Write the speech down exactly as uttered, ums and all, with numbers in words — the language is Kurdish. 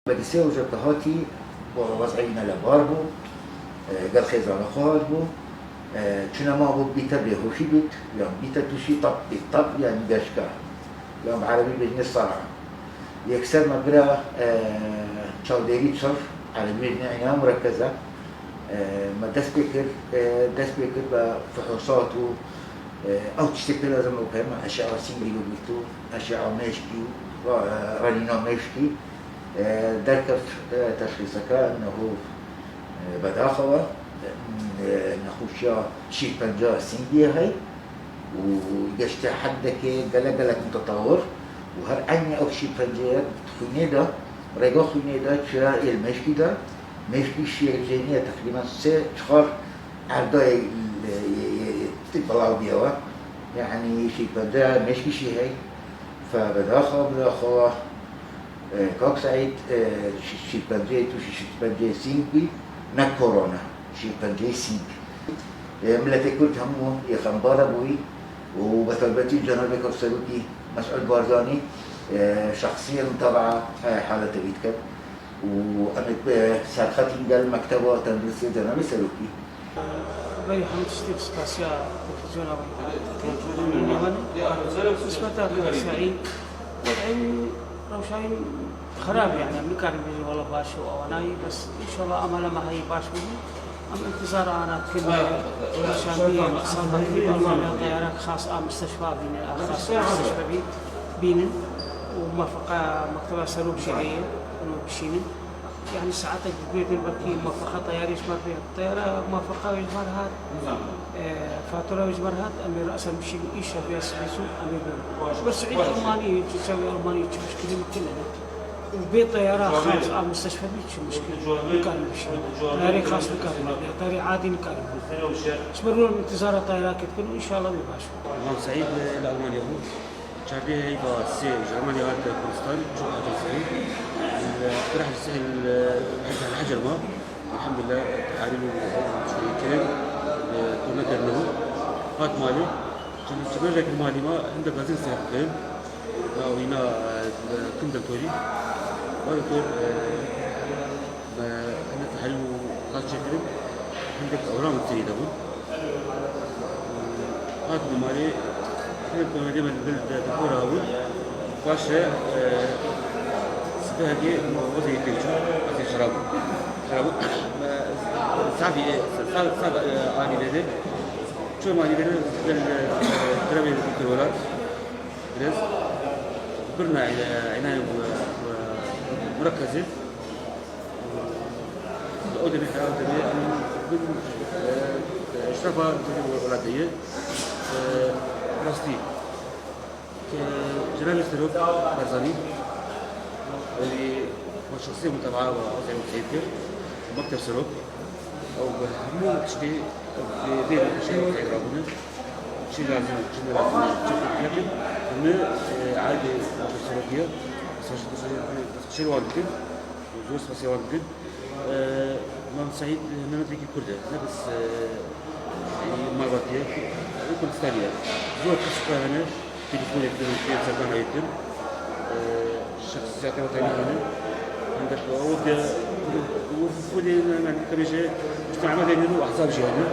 Medrese oca ke hatî, wez'ê wî ne lebar bû, e, gel xêzana xwe hatibû, e, çûne ma bû bîte bêhoşî bît, yan bîte tûşî tap bît, tap yani geşka, yan bi erebî bêjinê sara. Yekser me bira, e, çavdêrî çir, erebî bêjinê îna murekkeze, e, me dest pê kir, e, dest pê kir be fuhusat û, e, ew tiştê pê lazim û pê me eşe'a sîngî û bît û eşe'a mêşkî û ra-, e, renîna mêşkî. E, derkeft, e, teşxîseke niho, e, bedaxa we, e, nexweşiya şîrpenca sîngiyê hey û geşte heddekê gelek gelek mutetawir û her eynî ew şîrpenceye xwînê de, rêga xwînê de çiya êl mêşkî de, mêşkî şiyek jêniye teqrîben sê çixar erdayê, e, e, e, belav biye we. Yani şîrpenceya mêşkî şî hey. Fe bedaxa, bedaxa, e, Kak Seîd, e, şî-, şîrpenceyê tûşî şîrpenceyê sîng bî, ne korona, şîrpenceyê sîng. E, miletê Kurd hemû yê xembare bûyî û bi taybetî cenabê Kak Serokî Mesûd Barzanî, e, şexsî mutabaa, e, halete wî diket. û em ê serxetîn gel Mekteba Tenduristiyê Cenabê Serokî. Berî hemû tiştî spasiya televîzyona wî. Nisbeta Kak Seîd, wed'ê wî rewşa wî xerab e, yani em nikarin bêjin wela baş û ewanayî, bes înşallah amala me heyî baş bû. Em intizara ana dikin, şandiyê salvekî Almanya teyarek xas a misteshfa bînin, a xas misteshfa bî-, bînin û muwafeqa mekteba serok jî heye, û bişînin. Yani saetek dibêtin belkî muwafeqa teyarê ji me pê, teyara muwafeqa wê ji me re hat, e, fatura wê ji me re hat, em ê resen bişînin, îşev ya sibê zû em ê bibin. Ji ber Seîd Almanî, çi çavê Almanî, çi muşkilî min tune ne. Û bê teyara xas a misteshfa bî çi muşkil nikarin bişînin. Teyarê xas nikarin bînin. Teyarê adî nikarin bînin. Ji ber wê em intizara teyara kê dikin û înşallah wê baş bû. Mam Seîd li Almanya bû. Çardeh heyva sê ji Almanya hat Kurdistan, çû Hecr Seîd. Li rehil sehil Hecr ma. Elhamdülillah, teharîm û kirin, e, turnekirine bû. Hat malê. Çend, çend rojek li malê ma, hindek gazîn seh kirin. Ya, wîna, e, kin doktorî. Wa doktor, e, me hindek tehlîl û xas çêkirin. Hindek ewran li serî de bûn. Hat bi malê, hindek demedê me li bil de doktor rabûn. Paşê, e, sibehekê wezî pêk çû, wezî xirab bû. Xirab bû. Me, safî, e, sa-, sa-, e, anî vêdê. Çû anî vêdê, bil, e, kiremê doktor welat. Biraz birna, e, inayê, e, e, murekkeze. O demê, o demê, em bin, e, eşrefa welatê ye, e, rastî. Ke Cenabê Serok Barzanî, wî xwe şexsî mutabaa ve Hozê Huseyîn kir, mekteb serok. Ew bi hemû tiştê vê, vê rewşê teyar rabûne. Çi lazim, çi ne lazim, çi fikir nekin. Hemî, e, aîdê profesorê diye, mesaj, mesaj, mesajê wan dikin. Zor spasiya wan dikin. E, Mam Seîd, e, Mehmetêkî Kurd e. Ne bes, e, malbatî ye. Kurdistanî ye. Zor kesîka hene. Telefonê dikin, pê serdan hayê dikin. Ee, şexsiyetê wextê nînin. Hindek o de, o Kurdê, yani, tabii şey, işte, Ahmet Emin û Ahzab jî hene.